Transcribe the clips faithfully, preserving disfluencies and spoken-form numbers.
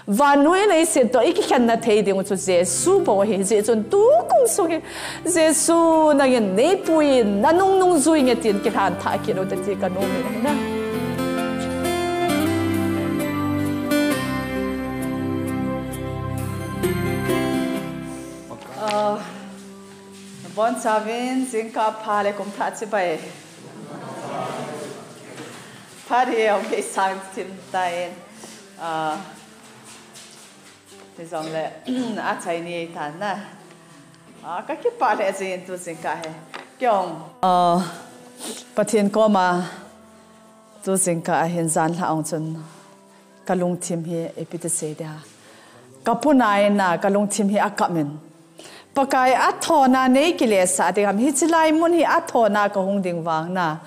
Vannoi leiset toh ikikhenna thei ding u chu Jesu bou ahi. Hijeh chun tukum sung hi Jesu nangin neipuiyin nanung nungjui nge tin kilhan thah kit u te ti kanom in ahi. Bonchauvin jingkah pha le kum thah chibai. Phat hi ahung kisang tin tai. Hijongle achai ni tan na. Kakipah lheh jin tu jingkah hi. Kei jong Pathen koma tu jingkah ahin janhi a hung chun kalungthim hi ipi ti sei dia, kapuna in na kalungthim hi akap in. Pakai athona neikilesah ding ham, hiche lai mun hi athona kahung ding vang na,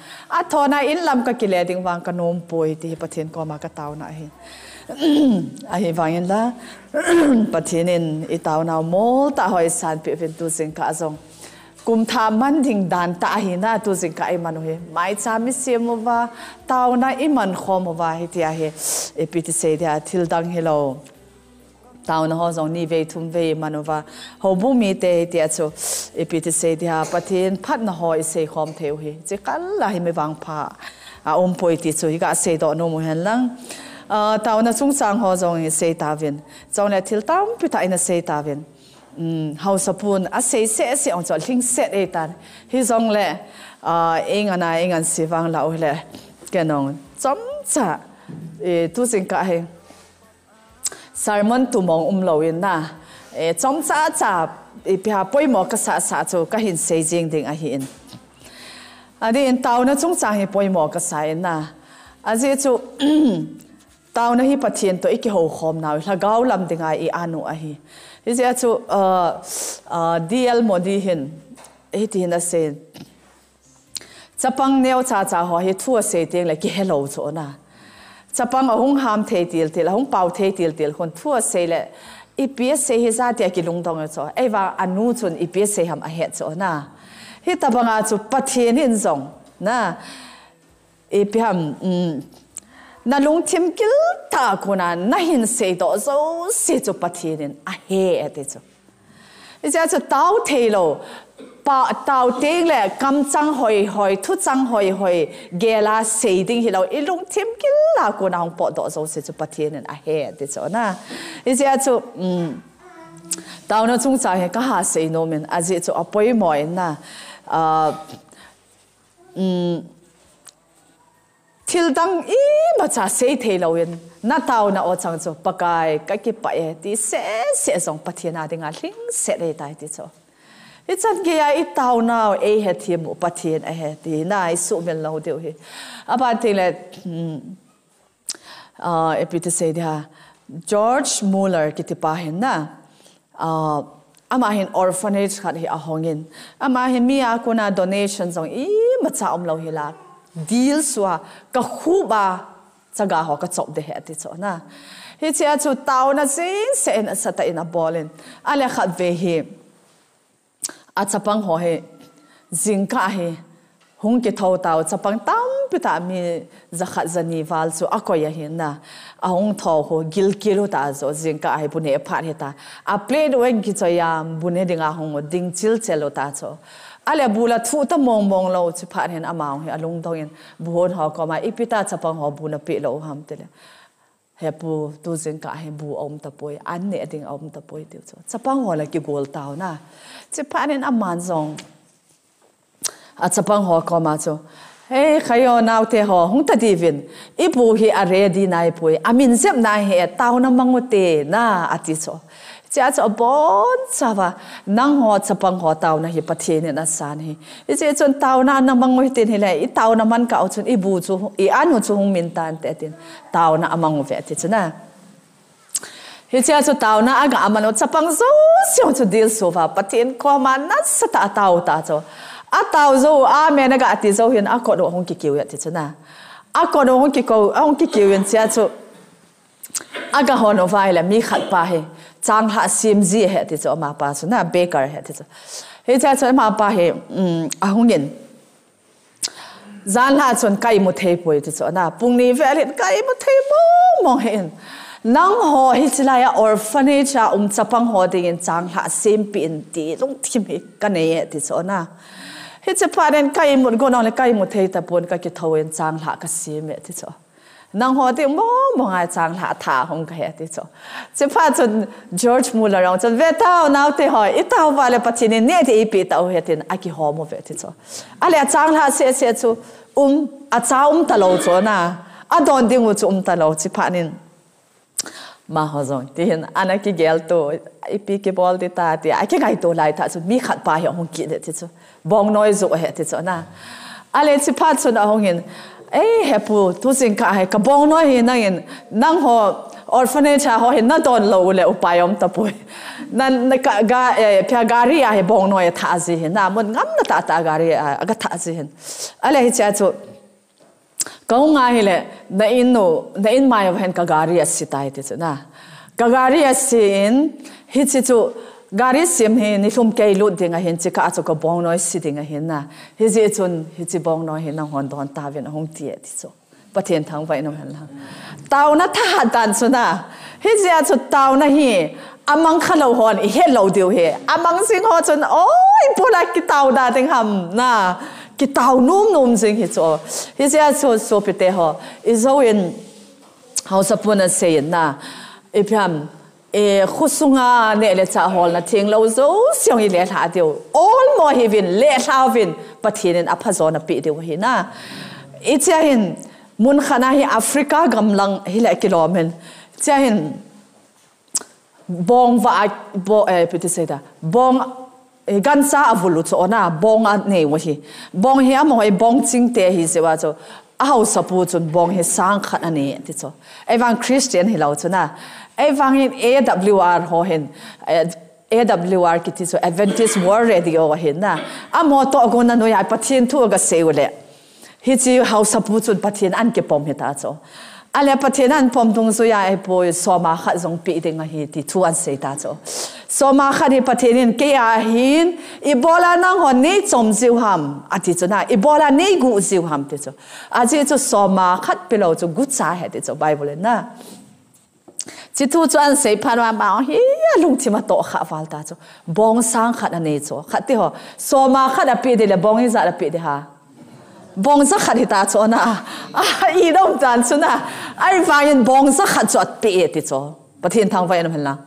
athona in lam kakile ding vang kanom poi ti hi Pathen koma kataona ahi. Ahivangin la Pathen in itaonau moltah ho eisanpeh uvin tu jingkah jong kum thah man ding dan tah ahi na, tu jingkah iman u hi. Maicham isem uva, taona iman khom uva, hitia hi ipi ti sei dia, thildang hilou taona ho jong nivei thumvei iman uva, houbung mite hitia chu ipi ti sei dia, Pathen phatna ho isei khom thei u hi, chikal a hi mi vangpha aumpoi ti chu iga seidoh nom u hen lang. Taona chungchang ho jong isei tauvin, chule thil tampi tah ina sei tauvin. Haosapun asei sehseh jong chu alhingset eitan. Hijongle, ingan a, ingan se vang la u hile, kei jong chomcha tu jingkah hi sermon tu mong umlou in na, chomcha cha ipi ham poimo kasah sah chu kahin sei jing ding ahin. Adeh in taona chungchang hi poimo kasa in na. Ajeh chu taona hi Pathen toh ikihou khomnau, lhagao lam dinga i-an u ahi. Hijeh a chu D L Moody hin hiti hin asei in, chapang neocha cha ho hi thu asei tengle kihelou chu na. Chapang ahung ham thei tiltil, ahung pao thei tiltil khun thu asei le ipi asei hija tia kilungdong chu. Ahivang anu chun ipi asei ham ahet chu na. Hitobanga chu Pathen in jong na, ipi ham, nalungthim giltah a kona nahin seidoh jouse chu Pathen in ahe ati chu. Hijeh a chu tao theilou, tao tengle kamchang hoihoi, thuchang hoihoi gel a sei ding hilou, ilungthim gil a kona hung potdoh jouse chu Pathen in ahe ati chu na. Hijeh a chu taona chungchang hi kaha sei nom in, ajeh chu apoimo in na, thildang imacha sei theilou in, nataona o chang chu Pakai kakipah e ti sehseh jong Pathen a dinga lhingset eitai ti chu. Hichan geiya itaonau eihethem u Pathen ahi ti na isuhmil lou diu hi. Aban tengle ipi ti sei dia, George Muller kitipa hin na, ama hin orphanage khat hi ahongin, ama hin mi a kona donation jong imacha umlou hila, dilsu a, kakhup a chaga ho kachop ding ahi ati chu na. Hichea chu taona jingseh in asatah in abolin, ale khatvei hi achapang ho hi jingkah hi hung kithou tau, chapang tampi tah mi jakhat jani val chu akoi ahin na, ahung thou u gilkel u ta jo, jingkah hi bu neh phat hita, a plate u en kichoi a bu ne dinga hung u ding chilchel u ta chu. Ale bu la thuh ta mongmong lou, chuphat hin ama hi alungdong in bu hon ho koma, ipi ta chapang ho bu napeh lou u ham tile, He pu, tu jingkah hi bu aum tapoi, an neh ding aum tapoi tiu chu chapang ho la kigol tau na. Chuphat in aman jong achapang ho koma chu, He, khayo naote ho, hung tadiuvin, ibu hi a ready naipoi, amin jep nahi, taona mang ute na, ati chu. Chea chu abonchauva, nangho chapang ho taona hi Pathen in asan ahi. Hiche chun taona namang u hitin hile, itaona man kah u chun ibu chu, i-an u chu hung min tante tin, taona amang uve ati chu na. Hichea chu taona aga man u, chapang jouse chu dilsu uva Pathen koma nasatah a atao ta chu. Atao jou, amen aga ti jou hin akot u ahung kikiu e ati chu na. Akot u ahung kikiu, ahung kikiu in chea chu aga hon uva ahile mi khat pa hi changlhah sem ji ahi ati chu, amapa chu na, baker ahi ati chu. Hichea chu amapa hi, um, ahungin, janlhah chun ka imu theipoi ati chu na, pung ni vel hin ka imu thei mongmong hin. Nangho hiche laiya orphanage a um chapang ho dingin changlhah sempi in ti lungthim hi kanei e ti chu na. Hiche phat in ka imut gon le ka imut thei tapon ka kithou in changlhah kasem e ti chu. Nangho ding mong mong a changlhah tha hung kahi ti chu. Hiche phat chun George Muller jong chun, "Ve tao naote ho, itao uva le Pathen in neh ding eipeh tauve," tin akihom uve ti chu. Ahile achanglhah seh seh chu um, acha um talou chu na. Adon ding u chu um talou hiche phat in. Amaho jong, tihin, ana kigel to, ipi kibol ding ta, ti, akingaito lai tah chu, mi khat pa hi ahung kit e ti chu. Bongnoi joh ahi ti chu, na. Ahile hiche phat chun ahung in, "Ei, he pu, tu jingkah hi, ka bongnoi hi nangin, nangho orphanage a ho hi nadon lou le upai um tapoi. Na, na ka, ga, eh, phia gari a hi bongnoi athah ji hin, na, mun ngamna tah tah gari a, aga thah ji hin." Ahile hichea chu, "Kahung a hile, na in u, na in mai uva hin ka gari ase tai," ti chu na. "Ka gari ase in, hiche chu gari sem hi nilhum kei lut ding ahin, hiche kah a chu ka bongnoi se ding ahin na. Hijeh chun, hiche bongnoi hi nanghon don tauvin," ahung ti e ti chu. Pathen thangvah in um hen lang. Taona thahat dan chu na. Hijeh a chu taona hi, amang khalou hon ihet lou diu ahi. Amang jing ho chun, oi, ibola kitao da ding ham na. Kitao nom nom jing hi chu. Hijeh a chu sopite ho, ijou in, haosapun asei in na, ipi ham, e, khosunga neh le chah holna thenglou jouse jong ilelhah diu. Olmo hih uvin, lelhah uvin, Pathen in aphajo napeh diu ahi na. Hichea hin, mun khat a hi Africa gam lang hile kilom in. Hichea hin, bong va a, bo, eh, ipi ti sei ta. Bong, eh, gancha avul u chu na, bong anei u ahi. Bong hi amaho hi bong chingte ahi jeh uva chu. Ahaosapu chun bong hi sang khat anei e ti chu. Ahivang Christian hilou chu na. Ahivang hin A W R ho hin, eh, A W R kiti chu Adventist World Radio ahin na. Amaho tohgon a noiya Pathen thu aga sei u le. Hiche haosapu chun Pathen in akipom hita chu. Ahile Pathen in apom dungjuiya ahipoi, soma khat jong peh ding ahi ti thu asei ta chu. Soma khat hi Pathen in keiya ahin, ibola nanghon neichom jiu ham, ati chu na, ibola neigu jiu ham ti chu. Ajeh chu soma khat pelou chu gucha ahi ti chu Bible in na. Hiche thu chu asei phat uva amaho hi alungthim atoh kha val ta chu. Bong sang khat anei chu. Khat ti ho. Soma khat apeh ding le bong ijat apeh ding ham. Bong jakhat hita chu na. A, idom tan chu na. Ahivangin bong jakhat chu apeh e ti chu. Pathen thangvah in um hen lang.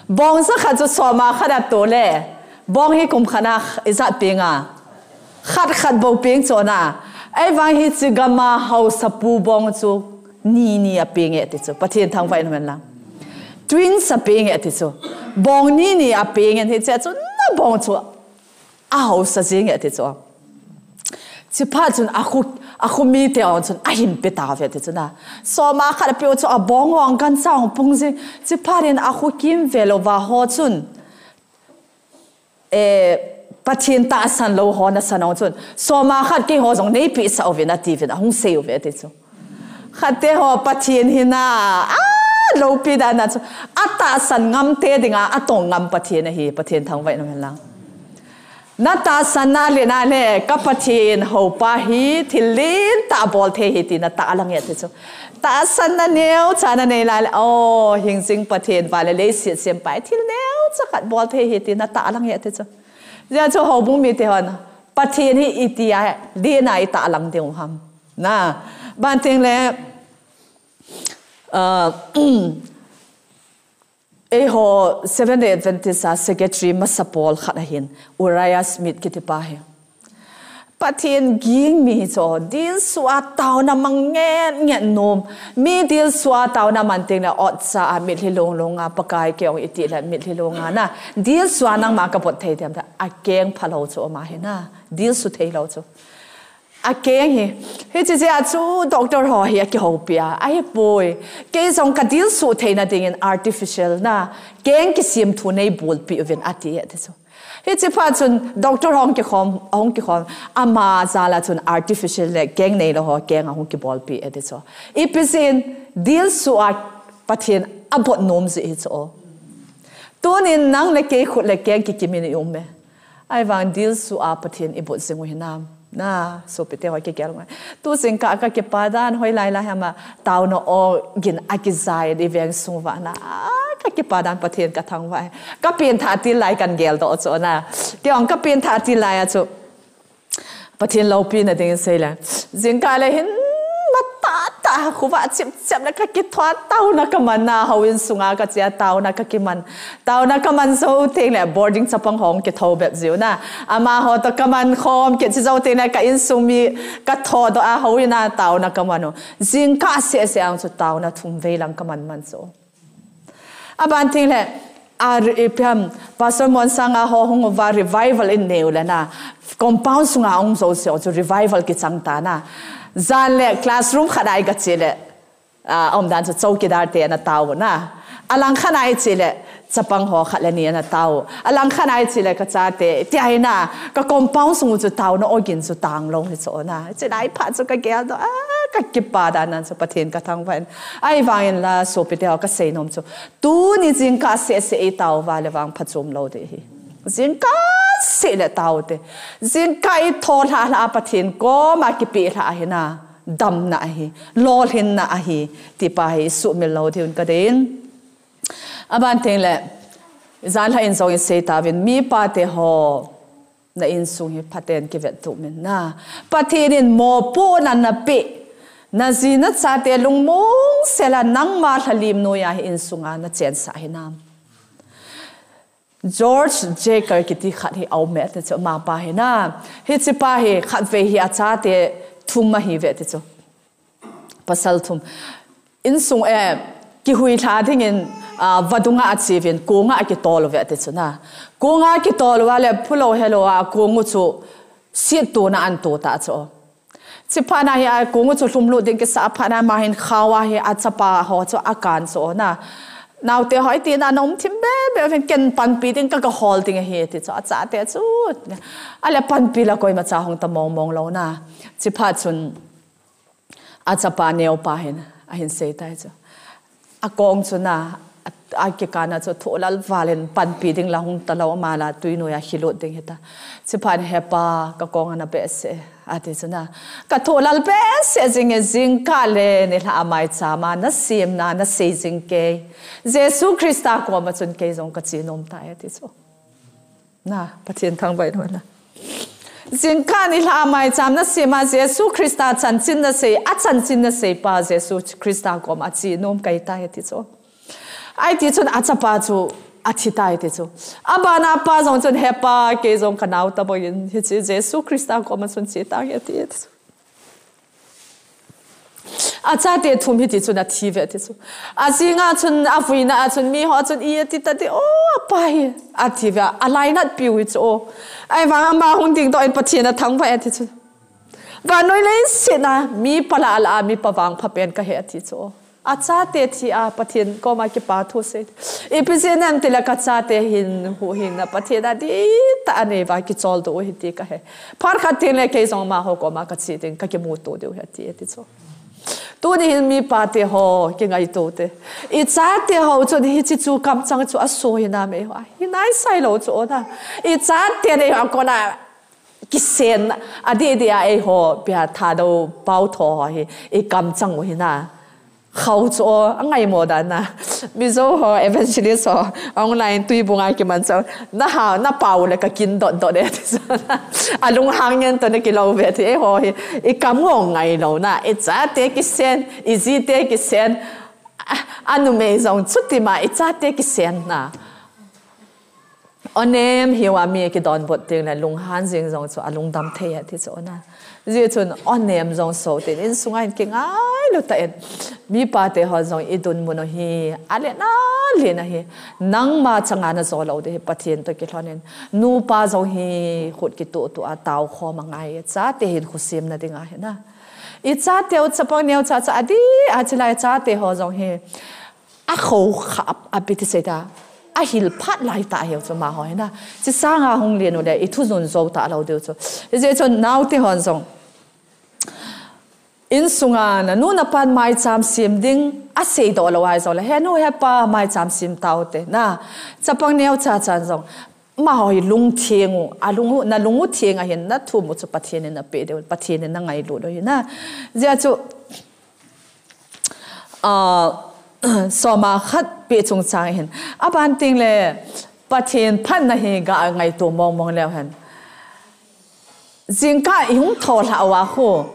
Bong jakhat chu soma khat ato le. Bong hi kum khat a ijat peng a. Khat khat bou peng chu na. Ahivang hiche gam a haosapu bong chu ni ni apeng e ti chu. Pathen thangvah in um hen lang. Twins apeng e ti chu. Bong ni ni apeng in hichea chu na bong chu ahaosa jing e ti chu. Hiche phat chun akho, akho mite ho chun ahin pe tauve ti chu na. Soma khat apeh u chu abong ho gancha hung pung jing. Hiche phat in akho kimvel uva ho chun eh, Pathen tahsan lou ho nasan ho chun, soma khat keiho jong neipeh sah uvin atiuvin ahung sei uve ti chu. Khat te ho Pathen hi na, a, loupi dan a chu, atahsan ngam te dinga atong ngam Pathen ahi, Pathen thangvah in um hen lang. Natahsan na le na le, ka Pathen houpa hi thil lentah bol thei ahi ti natahlang e ti chu. Tahsanna neocha nanei lai le, o, hingjing Pathen uva le leiset sempa hi thil neocha khat bol thei ahi ti natahlang e ti chu. Hijeh chun houbung mite hon, Pathen hi itia, lena itahlang diu ham. Na, banting le, ah, eiho Seventh Day Adventist a secretary masa pol khat ahin, Uriah Smith kiti pa hi. Pathen ging mi hi chu, dilsuh a taona mang nget nget nom. Mi dilsuh a taona mang teng le otsa a mitlhi long long a, Pakai kei jong iti le mitlhi long a na. Dilsuh a nangma kabot thei dem ta, akeng phalou chu ama hi na. Dilsuh theilou chu. Akeng hi. Hiche jeh a chu doctor ho hi akihoupi a. Ahipoi. Kei jong kadilsuh theina dingin artificial na. Keng kisemthu neibolpeh uvin ati e ti chu. Hiche phat chun doctor hung kikhom, hung kikhom, ama jal a chun artificial le keng neilou ho, keng ahung kibolpeh e ti chu. Ipi jeh in dilsuh a Pathen abot nom jeh hi chu. Tunin nang le kei khut le keng kikim in i um e. Ahivang dilsuh a Pathen ibot jing u hinam. Na, sopite ho kigel ngai. Tu jingkah kakipa dan hoilai lai ham a taona ogin akijai di veng sung uva na. Ah, kakipa dan Pathen kathangvah e. Kapengthah til lai kageldoh chu na. Kei jong kapengthah til lai a chu Pathen loupina ding seile. Jingkah le hin matah tah khovah chipchep le kakithoa taona kaman na, houin sunga kache a taona kakiman. Taona kaman jou tengle boarding chapang ho kitho bep jiu na. Amaho toh kaman khom kit jou tengle ka insung mi kathodoh a houin a taona kaman u. Jingkah seh seh a chu taona thum vei lang kaman man chu. Aban tengle, a, ipi ham, Pastor Monsang a ho hung uva revival in neo le na, compound sunga hung jouse chu revival kichang ta na. Jan le classroom khat a i kache le, a, umdan chu chowkidar te ana tao na. Alang khat a i che le, chapang ho khat le ni ana tao. Alang khat a i che le kachate, tia hi na, ka compound sung u chu taona ogin chu tang lou hi chu na. Chulai phat chu kageldoh a, kakipa dan nan chu Pathen kathangvah in. Ahivangin la sopite ho kaseinom chu. Tuni jingkah seh seh i tao uva le vang phachom lou ding ahi. Jingkah seh le tao te. Jingkah i tho lhah lhah a Pathen koma kipeh lhah ahi na. Damna ahi. Lolhinna ahi. Tipa hi i sumil lou diuvin kadei in. Aban tengle, jan lhah in jong i sei tauvin, mi pate ho, na insung hi phaten kivettup in na. Pathen in mopohna napeh, naji nachate lungmong sel a nangma lhalim noiya hi insunga nachensah hinam. George Jaker kiti khat hi aume ti chu, amapa hi na. Hichepa hi khatvei hi achate thum ahiuve ti chu. Pasal thum. Insung, eh, kihuilha dingin, ah, vadunga acheuvin, konga akitol uve ti chu na. Konga akitol uva le phulou helou a, kong u chu sittona ahin to ta chu. Chuphat na hi a kong u chu lhumlut ding kisah phat na, ama hin khao a hi achapa ho chu akan chu na. Naote ho iti na nom thim bebe uvin, ken panpi ding ka, kahol ding ahi ti chu. Achate chu. Ale panpi la koimacha hung ta mong mong lou na. Chuphat chun achapa neopa hin, ahin sei tai chu. Akong chu na, a, akikana chu thohlal val in panpi ding la hung ta lou, ama la tui noiya hilut ding hita. Chuphat in hepa, kakong ana behseh, ati chu na. Kathohlal behseh jing e, jingkah le nilhah a maicham a, nasemna, nasei jing kei. Jesu Christa koma chun kei jong kache nom tai, ati chu. Na, Pathen thangvah in hon la. Jingkah nilhah a maicham nasem a Jesu Christa chanchin nasei, achanchin nasei pa Jesu Christa koma che nom kahi tai ati chu. Ahi ti chun achapa chu athi tai ti chu. Abana pa jong chun hepa kei jong kanao tabang in hiche Jesu Christa koma chun che tange ati, ati chu. Achate thum hiti chun athi uve ti chu. Ajing a chun, avuina a chun, mi ho chun i ati ta ti, o, apa hi, ati uve, alainat piu hi chu, o. Ahivang ama hung dingdoh in Pathen athangvah e ti chu. Vannoi leiset a, mi pala ala, mi pa vangpha pen kahi ati chu, o. Achate thi a, Pathen koma kipa thu sei. Ipi jeh inem tile kachate hin huhhingna Pathen a dihtah anei uva kicholdo u ahi ti kahe. Phat khat tengle kei jong amaho koma kache ding, kakimuto diu ahi ati, ati chu. Tuni hin mi pate ho, kingaito te. I chate ho chun hiche chu kamchang chu aso hinam eiho. Hinai sailou chu o na. I chate nei ho kona kisen, adeh deh a eiho, pia Thadou Pau tho ho hi, i kamchang u hi na. Khao chu o, angaimo dan na. Mizo ho, evangelist ho, online Tuibung a kiman chu. Na ha, na pau le kakin dot dot e ti chu. Alunghang ngen toh nakilou uve ti eiho hi. I kam ngong ngailou na. I chate kisen, i jite kisen. A, anumei jong chutima i chate kisen na. Onem hiuva mi kidonbut tengle lunghan jing jong chu alungdam thei e ti chu o na. Hijeh chun onem jong so tin insunga hin kingailu tah in. Mi pate ho jong i dinmun u hi alen alen ahi. Nangma changa najo lou ding hi Pathen toh kilhon in. Nupa jong hi khut kituh tuh a taokhom angai e. Chate hin khusemna dinga hi na. I chate u chapang neocha cha adih a chilai chate ho jong hi. Akhoh kha, a, ipi ti sei ta. Ahil phat lai tah hiu chu amaho hi na. Hiche sanga hung len u le, i thu jun jou talou diu chu. Hijeh chun naote hon jong. Insunga nanu napan maicham sem ding, aseidoh lou ahi jongle. He nu he pa maicham sem tau te na. Chapang neocha chan jong. amaho hi lungtheng u, alung u, nalung u theng ahin, nathum u chu Pathen in napeh diu, Pathen in nangailut u ahi na. Hijeh chun, ah, soma khat peh chungchang hin, aban tengle Pathen phatna hi ga ngaito mong mong leu hen. Jingkah ihung tholhah uva khu,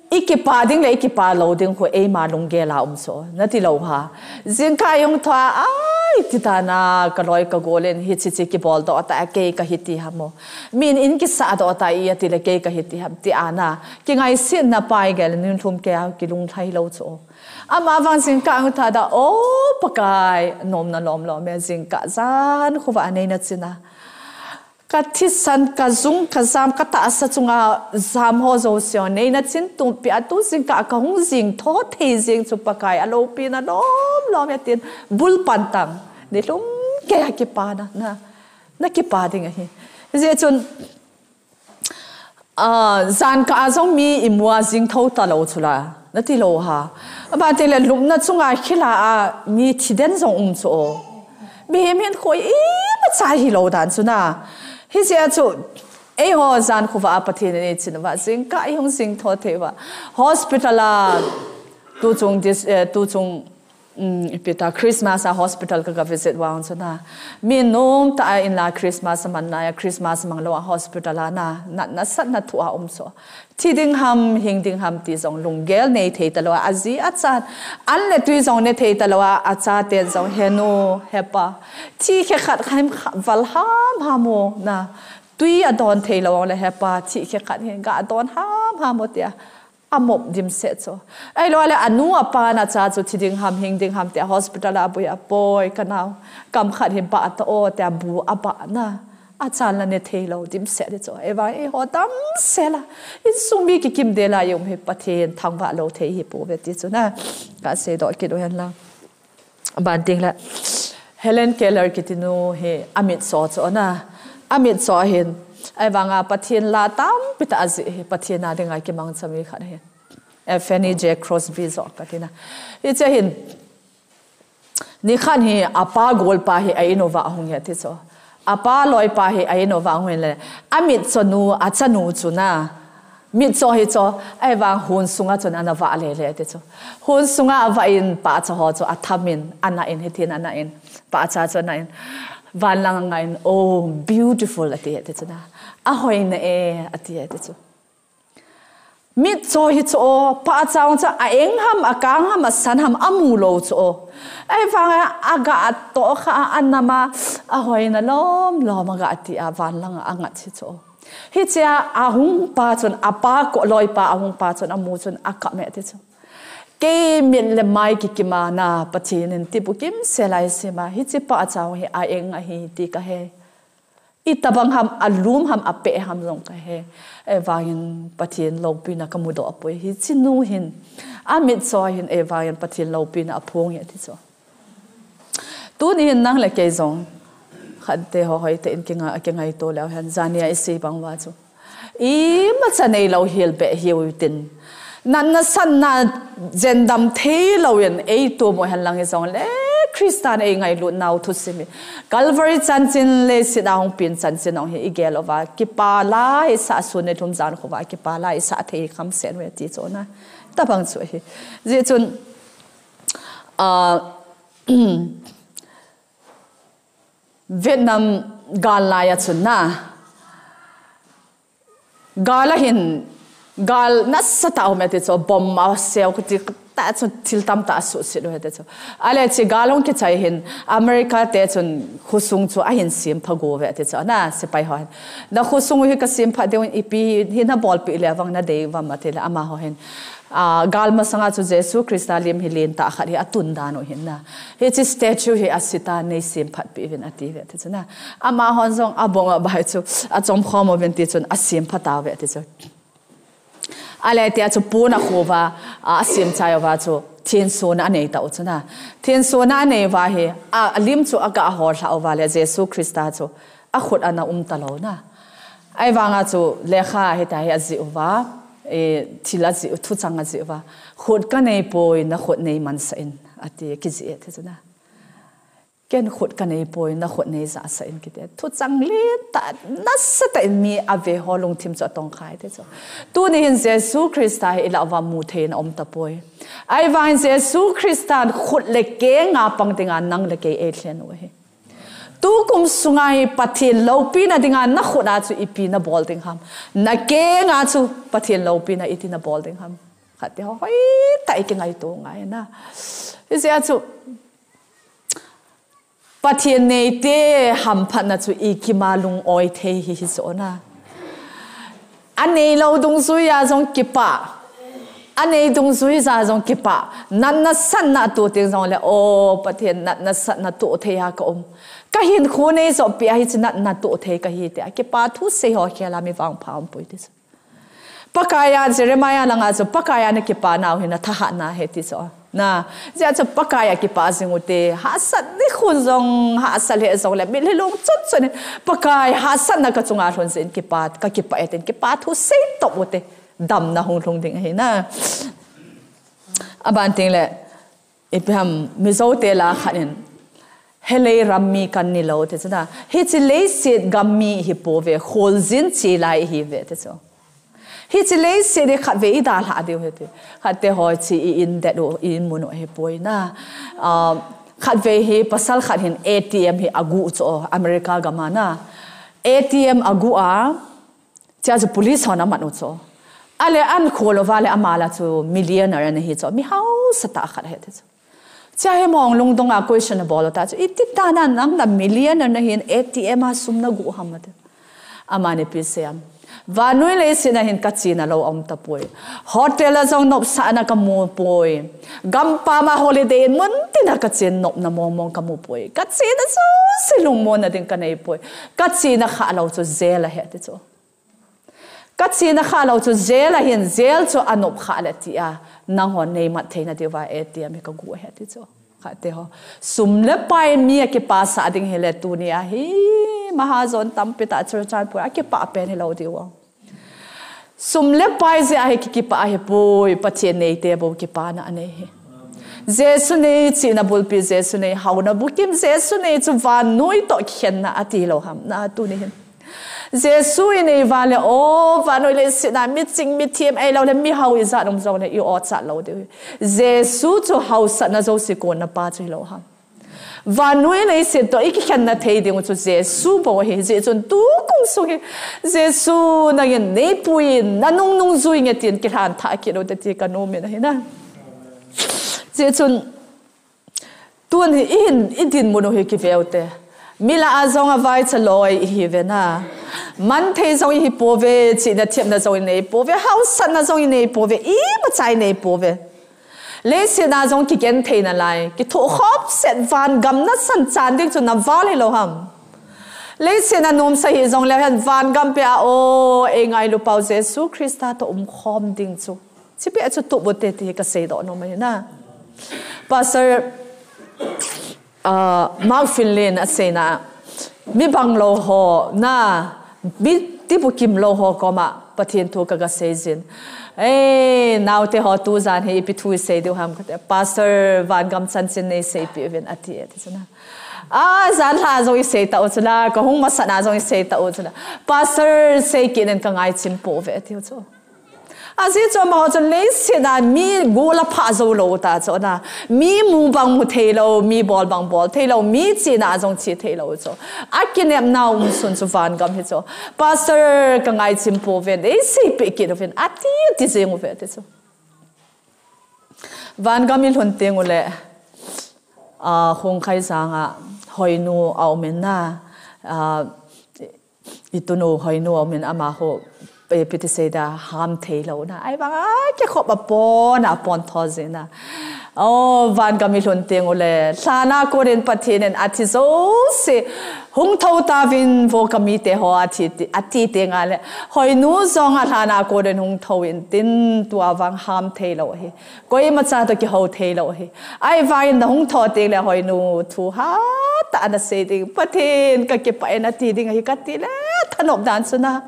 ikipah ding le ikipah lou ding khu eima lunggel a um chu, nati lou ham? Jingkah ihung tho a, ai, ti tan a, kaloi kagol in hiche che kiboldoh ta, kei kahi ti ham o. Min in kisahdoh ta, iti le kei kahi ti ham, ti ana kingaisetna pai gel, nunlhum kei a kilunglhai lou chu. Amavang jingkah ihung tho a, O Pakai, nomna lom lom e, jingkah jan khovah a neina chin a kathisan, kajung, kajam, katahsa chunga jam ho jouse neina chin tumpi a tu jingkah kahung jing tho thei jeng chu Pakai, aloupina lom lom e tin bul pan tan, nilhum kei a kipana, na, nakipah ding ahi. Hijeh chun, ah, jankah a jong mi imu a jing tho talou chu la, nati lou ham? Aban tengle lupna chunga khila a mi thiden jong um chu o. Mihem hinkho imacha hilou dan chu na. Hijeh chun, eiho jan khovah a Pathen in eichin uva, jingkah ihung jing tho thei uva. Hospital a, tuchung dis-, eh, tuchung, um, ipi ta, Christmas a hospital ka, ka visit uva chu na. Mi nomtah a in la Christmas aman lai a, Christmas mang lou a hospital a na, natna satna thu a um chu. Thi ding ham, hing ding ham ti jong lunggel nei thei talou a, aji achan, an le tui jong ne thei talou a, achaten jong, He nu, he pa, thih khe khat kha val ham ham o, na, tui adon thei lou le, He pa, thih khe khat hi ga don ham ham o, tia amop dimset chu. Ahilou le anu apan acha chu thi ding ham, hing ding ham, tia hospital a aboi a, Boi, kanao, kam khat hi bah ta o, tia bu abah na. Achan la ne thei lou dimset di chu. Ahivang eiho damsel a, insung mi kikim del a i um hi Pathen thangvah lou thei hi pouve ti chu na, kaseidoh kit u hen lang. Aban tengle Helen Keller kiti nu hi amitcho chu na, amitcho ahin, ahivang a Pathen la tampi tah ajih hi, Pathen a dinga kimangcha mi khat ahin. Eh, Fanny J Crosby joh kati na. Hiche hin, nikhat hi apa golpa hi a in uva ahung e ti chu. Apa loipa hi a in uva ahung in le, amitcho nu, achanu chu na, mitcho hi chu, ahivang hon sunga chun ana vah lele ti chu. Hon sunga avah in pahcha ho chu atham in, ana in, hitin ana in, pahcha chu ana in, van lang anga in, Oh, beautiful, ati e ti chu na. Ahoi na e, ati e ti chu. Mitcho hi chu o, pahcha chu a eng ham, a kang ham, a san ham, amu lou chu o. Ahivang a, aga toh kha a, anam a, ahoina lom lom aga ti a, van lang a angat hi chu o. Hichea ahung pa chun, apa ko, loipa ahung pa chun, amu chun, akap e ti chu. Kei mit le mai kikim a na, Pathen in tibukim sel a eisem a, hiche pahcha hi a eng ahi ti kahe. Itobang ham, alum ham, apeh ham jong kahe. Ahivangin Pathen loupina kamudoh poi. Hiche nu hin, amitcho hin, ahivangin Pathen loupina aphong e ti chu. Tuni hin nang le kei jong, khatvei ho hoitah in kinga, kingaito leu hen, jania isei bang uva chu, imacha neilou hel beh hiu tin, natna satna jendam thei lou in eitom u hen lang hijongle, Christa in eingailut nau thusim hi, Calvary chanchin leiset a hung pen chanchin hung hi igel uva, kipa la isah, sun nilhum jan khovah kipa la isah thei kham sen uve ti chu na. Tobang chu ahi. Hijeh chun, ah, Vietnam gal lai a chun na, gal a hin, gal nasatah a um e ti chu, bomb a seu kiti tah chun thil tamtah asuhset u e ti chu. Ahile hiche gal hung kichai hin, America te chun khosung chu ahin sempha go uve ti chu, na, sepai ho hin. Na khosung u hi kasempha diu, ipi hi nabolpeh le vang nadei uvam ati le, amaho hin, ah, gal masanga chu Jesu Christa lim hi lentah khat hi atun dan u hin na, hiche statue hi asita, nei semphat peh uvin ati uve ti chu na. Amahon jong abong a bai chu achom khom uvin ti chun asempha tauve ti chu. Ahile tia chu pon akhu uva, a, asem chai uva chu thensona anei tau chu na. Thensona anei uva hi, a, alim chu aga holhah uva le Jesu Christa chu akhut ana um talou na. Ahivanga chu lekha hitia hi ajih uva, e, thil ajih u, thuchang ajih uva. Khut kanei poi, nakhut neimansah in, ati, kijih e ti chu na. Ken khut kanei poi, na khut nei jahsah in kiti. Thuchang lentah, nasatah in mi ave ho lungthim chu atongkhai te chu. Tuni hin Jesu Christa hi ilah uva mu thei in aum tapoi. Ahivangin Jesu Christa khut le keng a pang dinga nang le kei eilhen u ahi. Tukum sunga hi Pathen loupina dinga na khut a chu ipi nabol ding ham. Na keng a chu Pathen loupina iti nabol ding ham. Khat te ho hoitah in kingaito ngai na. Hijeh a chu Pathen neite hamphatna chu ikim a lung-oi thei hi hichu na. Anei lou dungjuia jong kipah. Anei dungjuia jong kipah. Natna satna atoh teng jongle, o Pathen, natna satna toh thei a kaum. Kahinkho nei joh peh a hiche natna toh thei kahi tia kipa thu sei ho khel a mi vangpha umpoi ti chu. Pakaiya Jeremiah langa chu Pakaiya na kipa nau hi na thahatna ahi ti chu. Na, hijeh a chu Pakaiya kipah jing ute, hahsat nikhun jong, hahsat lheh jongle, mitlhi lungchun chun in, Pakai hahsatna kachunga lhun jeh in kipa, kakipah e tin, kipa thu sei top ute, damna hung lhung ding ahi na. Aban tengle, ipi ham, Mizo te la khat in, helei ram mi kan ni lou, ti chu na. Hiche leiset gam mi hi pouve, kholjin chelai ihiuve, ti chu. Hiche leiset hi khatvei idalhah diu ahi ti. Khat te ho hiche i-in det u, i-in mun u hi poi na. Ah, khatvei hi pasal khat hin A T M hi aguh chu, America gam a na. A T M aguh a, chea chu police hon amat u chu. Ale ahin khol uva le ama la chu millionaire ana hi chu. Mi hausatah khat ahi ti chu. Chea hi mong lungdong a question abol u ta chu. Iti tah a nang la millionaire nahin A T M a sum naguh ham ati. Aman ipi asei em. Vannoi leiset a hin kachena lou aum tapoi. Hotel a jong nopsahna kamu poi. Gampam a holiday in mun tin a kachen nopna mong mong kamu poi. Kachena jouse lungmonna ding kanei poi. Kachena khah lou chu jail ahi ti chu. Kachena khah lou chu jail a hin, jail chu anop khah le tia, nanghon neimat theina diuva A T M hi kaguh ahi ti chu. Khat te ho. Sum le pai mi akipasah ding hile tuni a hi, mahajon tampi tah Churachandpur a kipah pen hilou diu. Sum le pai jeh a hi ki, kipah ahipoi, Pathen neite bou kipana anei hi. Jesu nei chihna bulpi, Jesu nei haona bukim, Jesu nei chu vannoi toh kikhenna ati lou ham, na tuni hin. Jesu inei uva le, o, vannoi leiset a miching mithem ahilou le mihao ijat um jongle i-ochat lou diu hi. Jesu chu haosatna jouse konna pa chu hilou ham. Vannoi leiset toh ikikhenna thei ding u chu Jesu bou ahi. Hijeh chun tukum sung hi Jesu nangin neipui in nanung nungjui inge tin kilhan thah kit u te ti kanom in ahi na. Hijeh chun tun hi ihin, idinmun u hi kive u te. Mi lah a jong avaicha loi ihiuve na. Manthei jong ihi pouve, chihna thepna jong inei pouve, haosatna jong inei pouve, imacha inei pouve. Leiset a jong kigenthei nalai, kithoh khop set vangam nasan chan ding chu naval hilou ham. Leiset a nomsa hih jongle hen vangam peh a, o, eingailu pau Jesu Christa toh umkhom ding chu. Chipeh chu tup u te ti hi kaseidoh nom ahi na. Pastor, ah, Mark Finley in aseina, mi banglou ho na, mi tibukim lou ho koma Pathen thu kaga seijin. Ei, naote ho tujan hi ipi thu isei diu ham kati. Pastor, vangam chanchin neiseipeh uvin ati e ti chu na. A, janhi a jong isei tau chu la, kahung masat a jong isei tau chu la. Pastor, sei kit in kangaichim pouve ati u chu. Ajeh chu amaho chun leiset a mi gol aphah jou lou ta chu na. Mi mu bang mu theilou, mi bol bang bol theilou, mi chihna a jong che theilou chu. Akinepna umsun chu vangam hi chu. Pastor, kangaichim pouve, neiseipeh kit uvin ati, ati jeng uve ti chu. Vangam ilhun teng ule, ah, Khongkhaijang a Hoinu aumin na, ah, itunu Hoinu aumin amaho, eh, ipi ti seida ham theilou na. Ahivang a kikhop apon, apon tho jin na. O, vangam ilhun teng ule, lhan a konin Pathen in athi jouse, hung thou tauvin vo kamite ho ati, ati teng ale, Hoinu jong a lhan a konin hung thou intin tua vang ham theilou ahi. Koimacha toh kihou theilou ahi. Ahivangin nahung thou teng le Hoinu thu hatah a nasei ding. Pathen kakipah e nati ding ahi kati le thanop dan chu na.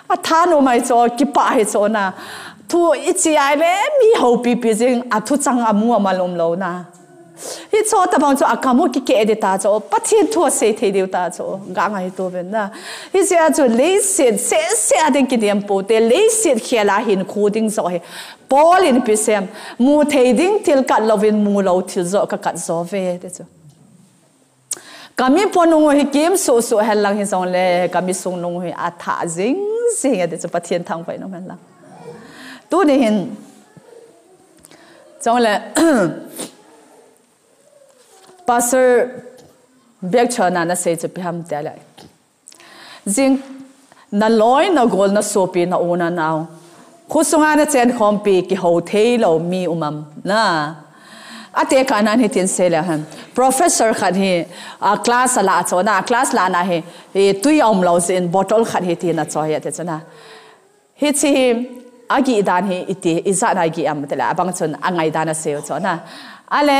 Athanom ahi chu kipah ahi chu na. Thu iche a ile mi houpi pi jing a thuchang amu amal umlou na. Hicho tabang chu akam u kikeh ding ta chu, Pathen thu asei thei diu ta chu, ga ngaito uvin na. Hiche a chu leiset sese a ding kidem pou te, leiset khel a hinkho ding joh hi Paul in ipi asei em, mu thei ding thil kat louvin mu lou thil joh kakat jo uve, ti chu. Kami ponung u hi kim suh suh hen lang hijongle, kami sungnung u hi athah jing jing e, ti chu Pathen thangvah in um hen lang. Tuni hin, chule, Pastor Bekchon in ana sei chu ipi ham itile, jing naloi, nagol, nasopi, na u, nanao, khosunga nachenkhompi, kihou thei lou mi um am na. Atekah nan hitin asei leu hen. Professor khat hi, a, class ala chu na, class lana hi, hi tui aum lou jeh in bottle khat hi tin achoi e, ti chu na. Hiche hi, agih dan hi iti, ijat na agih am itile, abang chun angai dan asei u chu na. Ale,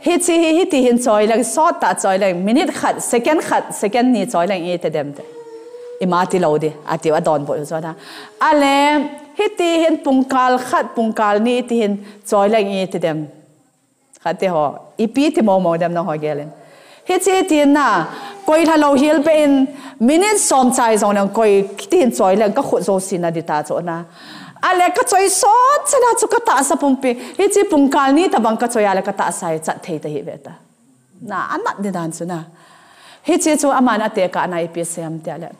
hiche hi, hiti hin choi leng, sot tah choi leng, minute khat, second khat, second ni choi leng iti dem te. Ima ti lou ding, atiu adonbut u chu na. Ale, hiti hin pungkal khat, pungkal ni iti hin choi leng iti dem. Khat te ho, ipi ti momo dem nangho gel in. Hiche tin na, koi lha lou hel beh in, minute som chai jong leng koi tin choi leng kakhut jouse na ding ta chu na. Ale kachoi sot chana chu katahsa pumpi. Hiche pungkal ni tabang kachoi a le katahsa hi chat thei ta hi ve ta. Na, anat ding dan chu na. Hiche chu aman atekah na ipi asei em itile,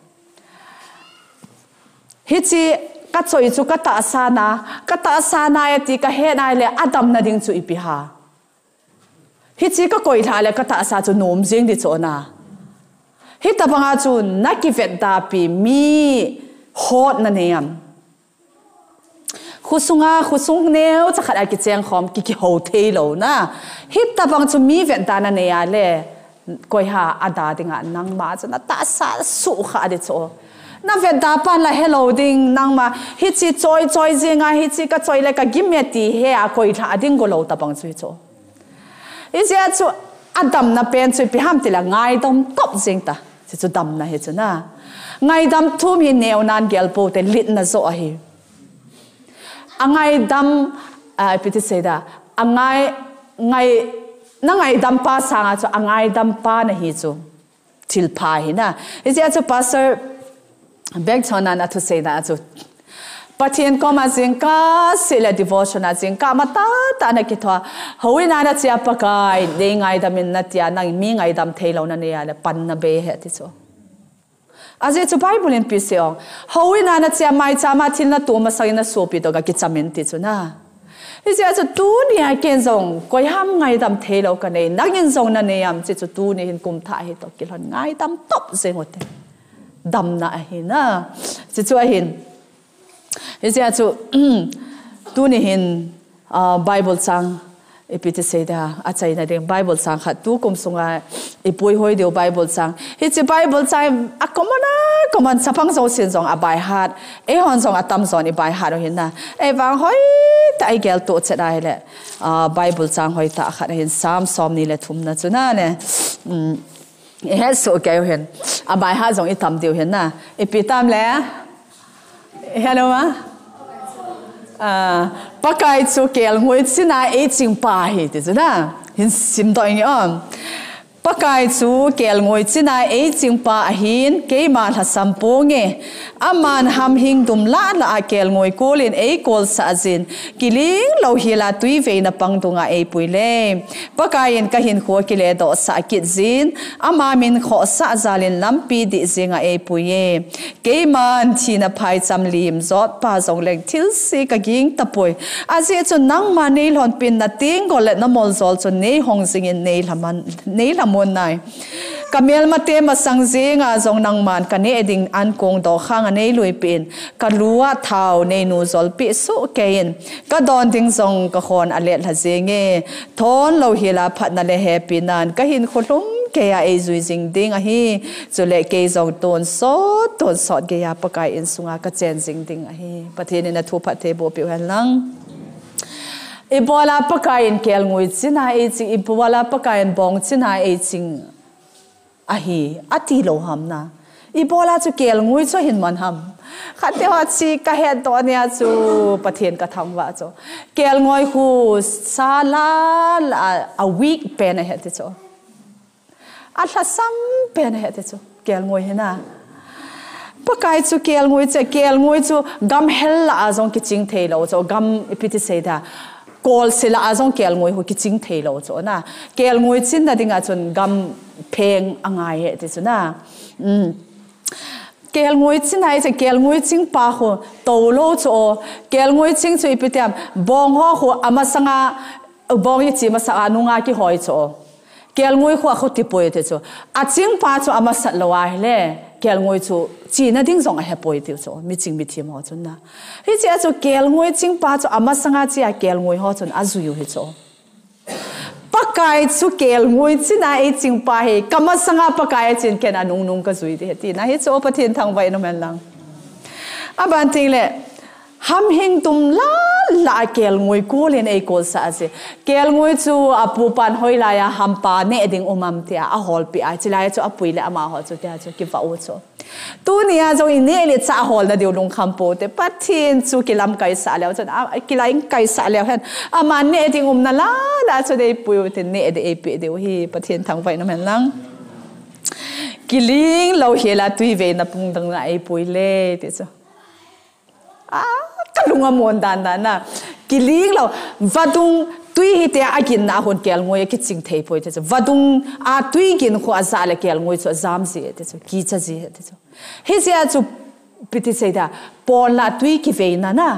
hiche kachoi chu katahsa na, katahsa na e ti kahet nai le, adamna ding chu ipi ham. Hiche kakoi lha le katahsa chu nom jing ding chu na. Hitabang a chu nakivetda pi mi hot nanei am. Khosunga, khosung neocha khat a kichengkhom, ki, kihou thei lou na. Hitabang chu mi vetda nanei a le, koi ham ada dinga nangma chu natahsa sukha ding chu. Navetda pan la helou ding nangma, hiche choi choi jinga, hiche kachoi le kagim e ti he a koi lha ding golou tabang chu hichu. Hijeh a chu adamna pen chu ipi ham itile ngaidam top jing ta. Hichu damna hi chu na. Ngaidam thum hi neo nan gel pou te, litna joh ahi. Angaidam, a, ipi ti sei da. Angai, ngai, nangaidam pa sanga chu angaidam pa nahi chu thilpha hi na. Hijeh a chu Pastor Bekchon in athusei na chu, Pathen koma jingkah seh le devotion a jingkah matah tah nakithoa, houin a nachea Pakai, nei ngaidam in natia, nang mi ngaidam thei lou nanei a le pan nabei ahi ti chu. Ajeh chu Bible in ipi asei em. Houin a nachea maicham a thil nato masang in nasopi toh ga kicham in ti chu na. Hijeh a chu tunia ken jong koi ham ngaidam thei lou kanei, nangin jong nanei am, hiche chu tuni hin kum thah hi toh kilhon ngaidam top jing u te. Damna ahi na. Hiche chu ahin. Hijeh a chu, tuni hin, a, Bible chang, ipi ti sei da, achaina ding Bible chang khat tukum sunga ipuihoi diu Bible chang. Hiche Bible chang a common a, common, chapang jousen jong a by heart. Eihon jong atamjon i by heart u ahin na. Ei vang hoitah a i geltoh chet ahile, a, Bible chang hoitah khat ahin, Psalm somni le thumna chu na le. Um, ihet soh kei u ahin. A by heart jong itam diu ahin na. Ipi tam le? Hello ma? A, Pakai chu kelngoi china eiching pa ahi ti chu na. Hin simdoh inge o. Pakai chu kelngoi china eiching pa ahin, keima lhasam ponge. Aman hamhing dum lah lah a kelngoi kolin eikolsah jin, kiling louhela twiveina pang dunga eipui le. Pakaiyin kahinkho kiledohsah kit jin, ama min khohsah jalin lampi dih jenga eipui e. Keiman thina phaicham limjot pa jongleng thilse kaging tapoi. Ajeh chu nangma neilhonpin natenggol le namoljol chun neihong jingin neilhamon, neilhamon nai. Kamelmate masang jenga jong nangman kaneh ding ankong dokhanga neiluipeh in, kalua thao neinu jolpeh soh keiyin, kadon ding jong kakhon aletlha jenge. Thon louhela phatna le hepinan kahinkho lhum geiya eijui jing ding ahi. Chule kei jong tonsot, tonsot geiya Pakai insunga kachen jing ding ahi. Pathen in athu phattheiboh peh u hen lang. Ibola Pakaiyin kelngoi china eiching, ibola Pakaiyin bong china eiching ahi, atilou ham na. Ibola chu kelngoi chu ahin man ham. Khat te ho chi ka het doh nia chu Pathen ka thangvah chu. Kelngoi khu sa la la a weak pen ahi ti chu. A lhasam pen ahi ti chu. Kelngoi hi na. Pakai chu kelngoi chu, kelngoi chu gam hel la a jong kiching thei lo chu. Gam ipi ti sei da. Kol se la a jong kelngoi khu kiching thei lo chu na. Kelngoi chin na ding a chun gam pheng angai ahi ti chu na. Um. Kelngoi chin ahi chu, kelngoi ching pa khu to lo chu o. Kelngoi ching chu ipi tiam, bong ho khu amasanga, bong i chi masanga nunga kihoi chu o. Kelngoi khu a khu tipoi ti chu. A ching pa chu amasat lo ahile, kelngoi chu chi na ding jong ahe poi ti chu o. Mi ching mi thim ho chun na. Hichea chu kelngoi ching pa chu amasanga chi a kelngoi ho chun a jui u hi chu o. Pakai chu kelngoi chin a ei ching pa hi, ka masanga Pakai a chin ken a nung nung ka jui ti he ti na hi chu Pathen thangvah in um hen lang. A ban ting le, ham hing tum la la a kelngoi kol in ei kol sa a si. Kelngoi chu a pu pan hoi lai a hampa neh ding um am ti a, a hol pi a, chi lai chu a pui le ama ho chu ti a chu kivah u chu. Tuni a jong i neh le chah hol na diu lungkham po te. Pathen chu kilam kai sah leu chun, a, kilam kai sah leu hen. Ama neh ding um na la, la chu dei pui u te neh de ei pe diu hi. Pathen thangvah in um hen lang. Kiling lo hi la tui vei na pung dang na ei pui le, ti chu. A, ka lung a mon dan dan na. Kiling lo. Vadung tui hi te a gin na hun kelngoi a kiching thei poi te chu. Vadung a tui gin khu a ja le kelngoi chu a jam ji te chu. Kicha ji te chu. Hichea chu ipi ti sei da, pon la tui kiveina na,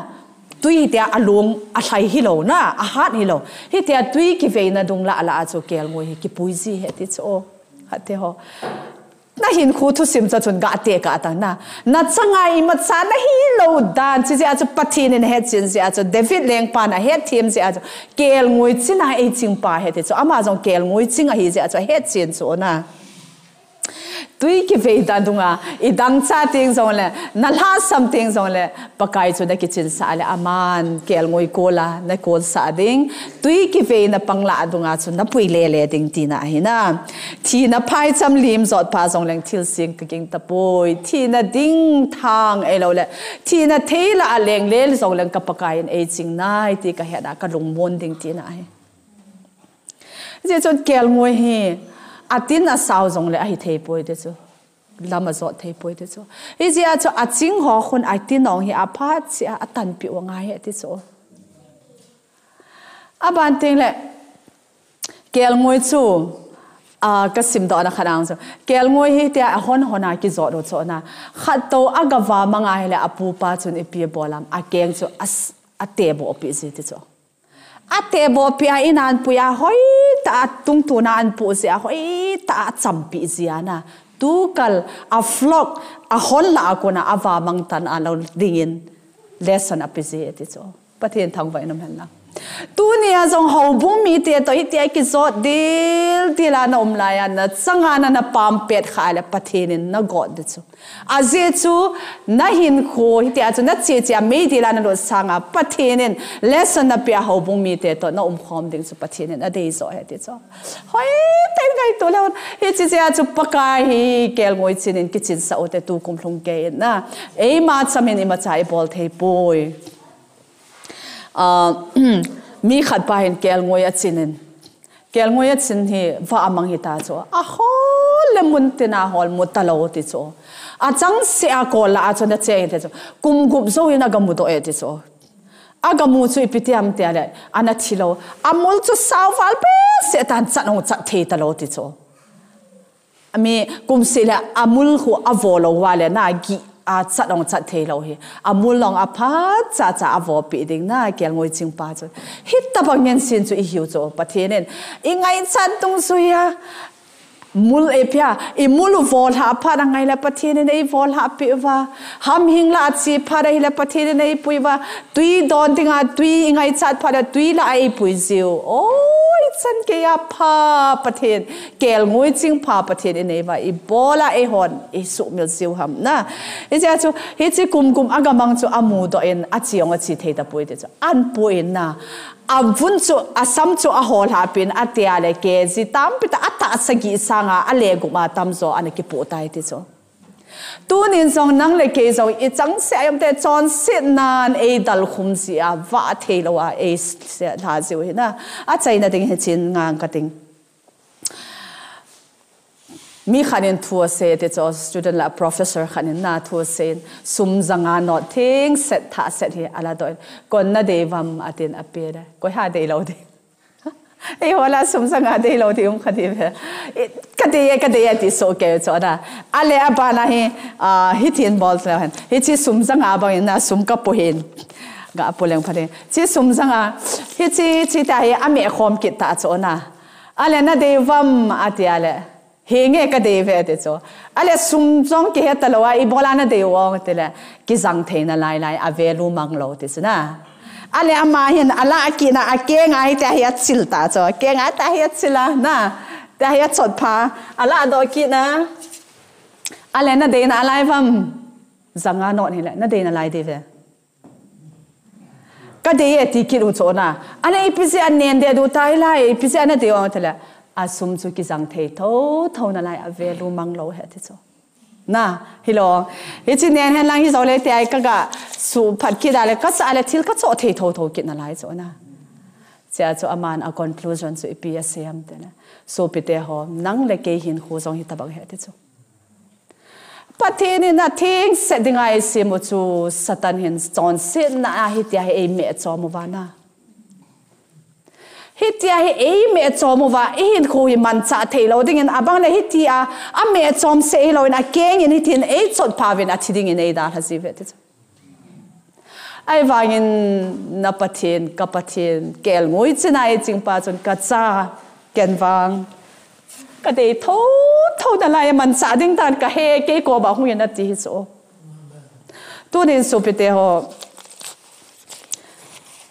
tui hitia a long a lhai hi lo na, a hat hi lo. Hitia tui kiveina dung la la a chu kelngoi hi kipui ji he ti chu o. Hate ho. Na hinkho thusim cha chun ga te ka tang na. Na changa imacha na hi lo dan chi jia chu Pathen in a hetchen jia chu David lengpa na hethem jia chu kelngoi chin a ei ching pa he ti chu. Ama jong kelngoi ching ahi jia chu a hetchen chu na. Tui kivei dan dunga, i dangcha teng jongle, na lhasam teng jongle, Pakai chu na kichinsah le, aman kelngoi kol a, na kolsah ding. Tui kivei na pangla dunga chu na pui lele ding tina ahi na. Thina phaicham lim jot pha jongleng thilsing ka ging tapoi. Thina ding thang ei lo le. Thina thei la a leng le jongleng ka Pakai in ei ching nai ti ka het a ka lungmon ding tina ahi. Hijeh chun kelngoi hi, a tin a sao jongle ahi thei poi ti chu. Lam a jot thei poi ti chu. Hijeh a chu a ching ho khun a tin ong hi a phat chia a tanpeh u angai e ti chu. A ban teng le, kelngoi chu, a, ka simdoh na khat ang chu. Kelngoi hi tia a hon hon a kijot u chu na. Khat to a ga va mang a hile a pupa chun ipi a bol am. A keng chu a s-, a teboh peh ji ti chu. A teboh peh a in an pui a hoi ta a tungtun a an pu ji a hoi ta a cham peh ji a na. Tu kal a flock a hon la a kona a va mang tan a lo dingin lesson a pe ji ti chu. Pathen thangvah in um hen lang. Tuni a jong houbung mite to hitia kijot dil dil a na um lai a na changa na na pam pet kha le Pathen in na got di chu. Ajeh chu, na hinkho, hitia chu, na cheche a meidil a na lut sanga, Pathen in, lesson na peh a houbung mite to, na umkhom ding chu, Pathen in, a dei jo he ti chu. Hoi, tei ngai tu le, hiche jeh a chu, Pakai hi, kelngoi chin in, kichinsah u te tu kum lhung kei in na. Eima cham in, imacha i bol thei poi. Ah, mi khat pa hin kelngoi a chin in. Kelngoi a chin hi va a mang hi ta chu. A hol le mun tin a hol mu ta lo ti chu. A chang se a kol la a chu na che in ti chu. Kum gup jou in a ga mu doh e ti chu. A ga mu chu ipi tiam tia le. A na thi lo. A mul chu sao val pe se tan chat ong chat thei ta lo ti chu. Ami kum seh le a mul khu a vo lo va le na gi a chat ong chat thei lo hi. A mul ong a phat cha cha a vo pi ding na kelngoi ching pa chu. Hita bang ngen sin chu i hiu chu Pathen in. I ngai chat tung sui a. Mul e pia, i mul u vo hla phat a ngai le Pathen in ei vo hla pi va. Ham hing la a chi phat a hi le Pathen in ei pui va. Tui don ding a tui i ngai chat phat a tui la a ei pui jiu. Oi, chan kei a pha Pathen. Kelngoi ching pha Pathen in ei va, i bol a ei hon, i sumil jiu ham na. Hiche chu, hiche kum kum a ga mang chu a mu doh in, a chi ong a chi thei ta pui ti chu. An pu in na. A vun chu, a sam chu a hol ha pin, a tia le ke ji tam pi ta, a ta sa gi sanga, a le gum a tam jo, a na ki pu tai ti chu. Tunin jong nang le kei jong i chang se ayom te chonsetnan ei dalkhum jia vah thei lou a ei se lha jiu hi na. A chaina ding hi chin ngang ka ting. Mi khat in thu asei ti chu student la professor khat in na thu asei in sum janga note thing set tha set hi ala doi. Kon na dei vam atin ape le. Koi ha dei lou dei. Ei hola sum janga dei lou dei um kha dei ve. Ka dei ka dei ti so ke chu na. Ale abana hi hi thin bol le hen. Hi chi sum janga bang in na sum ka pu hin. Ga pu leng pha dei. Chi sum janga hi chi chi ta hi a me khom kit ta chu na. Ale na dei vam ati ale. Hi nge ka dei ve ti chu. Ale sum jong ki heta lou a i bola na dei u ong ti le. Ki jang thei na lai lai a ve lu mang lou ti chu na. Ale ama hin ala ki na a ke ngai ta hi a chil ta chu. Ke ngai ta hi a chil a na. Ta hi a chot pha. Ala do ki na. Ale na dei na lai vam. Janga note hi le na dei na lai dei ve. Ka dei e ti kit u chu na. Ana ipi jeh a nen de du tai lai, ipi jeh a na dei ong ti le. A sum chu ki jang thei tho tho na lai a ve lu mang lou he ti chu. Na, hi lou. Hi chi nen hen lang hi zo le ti ai ka ga su phat kit a le ka sa le thil ka cho thei tho tho kit na lai chu na. Chia chu aman a conclusion chu ipi a siam ti le. Su pi te ho, nang le kei hin khu jong hi ta bang he ti chu. Pathen in a thing set ding a i sim u chu Satan hin chonsetna a hi tia hi ei me chom u va na. Hi tia hi ei me chom u va, i hin khu hi man cha thei lou ding in a bang le hi tia, a me chom se hi lou in a keng in hi thin ei chot pha vin a thi ding in ei da hla ji ve ti chu. Ai vang in na Pathen, ka Pathen, kel ngui chin a i ching pa chun ka cha, ken vang. Ka dei tho tho na lai a man cha ding dan ka he kei ko ba hung in a ti hi chu. Tunin su pi te ho.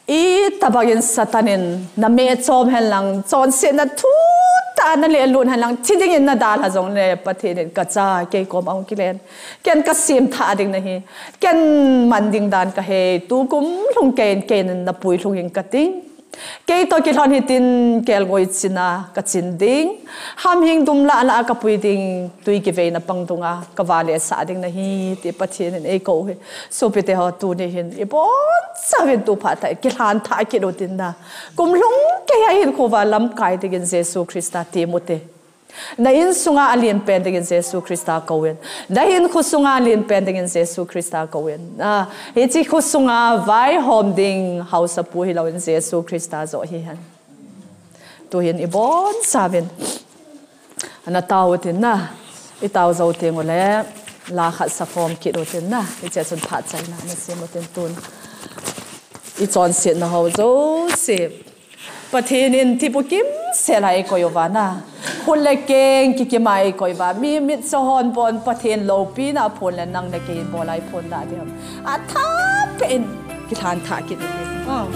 I ta bang in Satan in na me chom hen lang, chonsetna thu ta na le lun hen lang, thi ding in na da hla jong le Pathen in ka cha kei ko ba hung ki len. Ken ka sim tha ding na hi. Ken man ding dan ka he, tu kum lhung kei in kei in na pui lhung in ka ting. Kei to ki lhon hi tin kel ngoi chin a ka chin ding. Ham hing dum la la ka pui ding tui ki vei na pang dung a ka va le sa ding na hi ti Pathen in ei ko hi. Su pi te ho tuni hin i bon sa vin tu pha ta ki lhan tha ki lo tin na. Kum lhung kei a hin khu va lam kai ding in Jesu Christa ti mu te. Na in sunga a lin pen ding in Jesu Christa ko in. Na hin khu sunga a lin pen ding in Jesu Christa ko in. Na hi chi khu sunga vai hom ding hausa pu hi lo in Jesu Christa zo hi hen. Tu hin i bon sa vin. Ana tau tin na. I tau zo ting u le. La khat sa form kit u tin na. I che chun pha chai na. Na sim u tin tun. I chonsetna ho zo si. Pathen in thipu kimsel a eikoi uva na. Khut le keng kikim a eikoi uva. Mi mitcho hon bon Pathen loupina phon le nang le kei in bol a iphon da ding ham. A tha pe in kilhan tha kit in. Oh.